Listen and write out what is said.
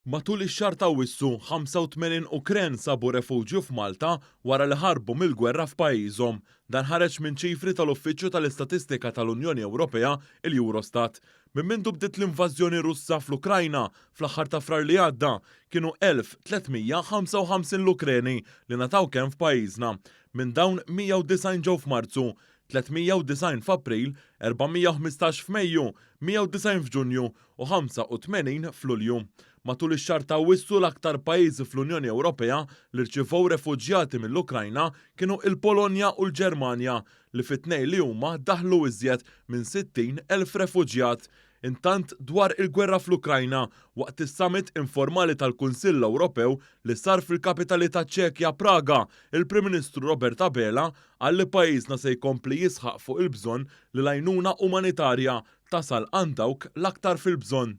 Matul ix-xahar ta' Awwissu, 85 Ukren sabu refuġju f'Malta wara li ħarbu mill-gwerra f'pajjiżhom. Dan ħareġ minn ċifri tal-Uffiċċju tal-Istatistika tal-Unjoni Ewropea, il-Eurostat. Minn mindu bdiet l-invażjoni Russa fl-Ukrajna fl-aħħar ta' Frar li għadda, kienu 1,355 l-Ukreni li ngħataw kenn f'pajjiżna. Minn dawn 190 ġew f'Marzu, 390 f'April, 415 f'Mejju, 190 f'Ġunju u 85 f'Lulju. Matul ix-xahar ta' Awwissu l-aktar pajjiżi fl-Unjoni Ewropea li rċivew refuġjati mill-Ukrajna kienu il-Polonja u l-Ġermanja li fit-tnejn li huma daħlu iżjed minn 60,000 refuġjat. Intant dwar il-gwerra fl-Ukrajna, waqt is-summit informali tal-Kunsill Ewropew li sar fil-kapitali taċ-Ċekja Praga, il-Prim Ministru Robert Abela qal li pajjiżna se jkompli jisħaq fuq il-bżonn li l-għajnuna umanitarja tasal għand dawk l-aktar fil-bżonn.